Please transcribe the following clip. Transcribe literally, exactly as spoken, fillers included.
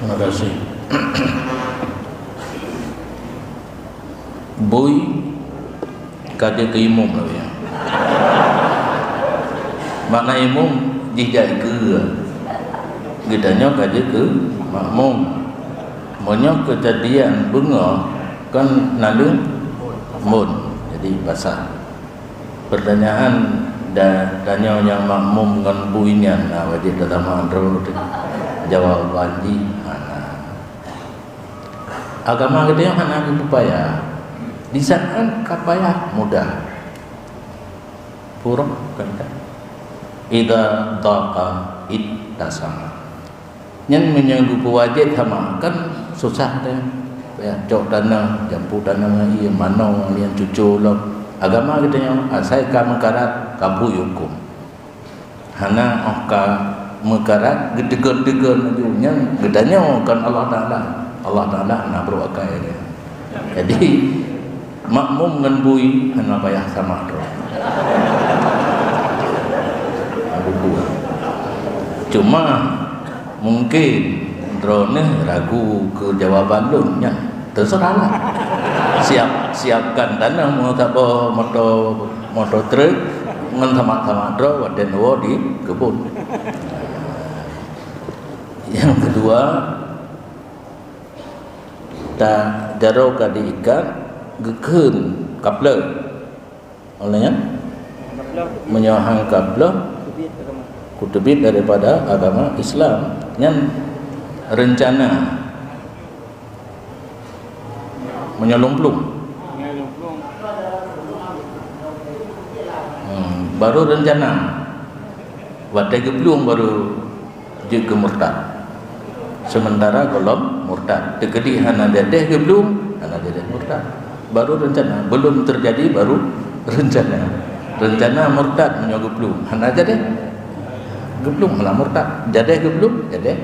Terima kasih. Bui ka jeuet keu imum lagèe nyan. Makna imum jih jak keue. Geutanyoe ka jeuet keu makmum. Meunyoe keujadian beungoh kan naleueng mun, jadi basah. Pertanyaan da-, tanyoe nyang makmum ngon bui nyan, na wajéb tatamah droe teuh jawaban jih? Hana. Agama geutanyoe hana geupeubayah. Di saat ka payah mudah. Purok kata, "Idza dhaqa ittasama." Nyan meunyoe geupeuwajéb sama kan susah teuh. Payah cok tanoh, jampu tanoh ngon ié, manoe ngon ié, cuco lom. Agama geutanyoe asai ka meukarat, ka bui hukôm. Hana óh ka meukarat, geuteugon-teugon laju. Nyan geutanyoe kon Allah Taala. Allah Taala hana brôk akai lé. Jadi, makmum ngon bui hana payah sama droe. Buku. Cuma, mungkin droeneuh ragu keu jawaban lôn nyan. Teuseurahlah. Siap, siapkan tanoh meusaboh moto, moto truk ngon sama-sama droe watèe neuwoe di keubon. Nyang keudua, ta-, jaroe ka diikat, geukheun kapleuh. Oleh nyan, meunyoe han kapleuh, kuteubiet daripada agama Islam. Nyan reuncana. Meunyoe lôn plueng. Hmm, baru reuncana. Watèe geuplueng baru jeuet keu murtad. Sementara gohlom murtad. Teukeudi hana jadeh geuplueng, hana jadeh murtad. Baru rencana, belum terjadi baru rencana. Rencana murtad meunyoe geuplueng, hana jadeh. Geuplueng hana murtad, jadeh geuplueng, jadeh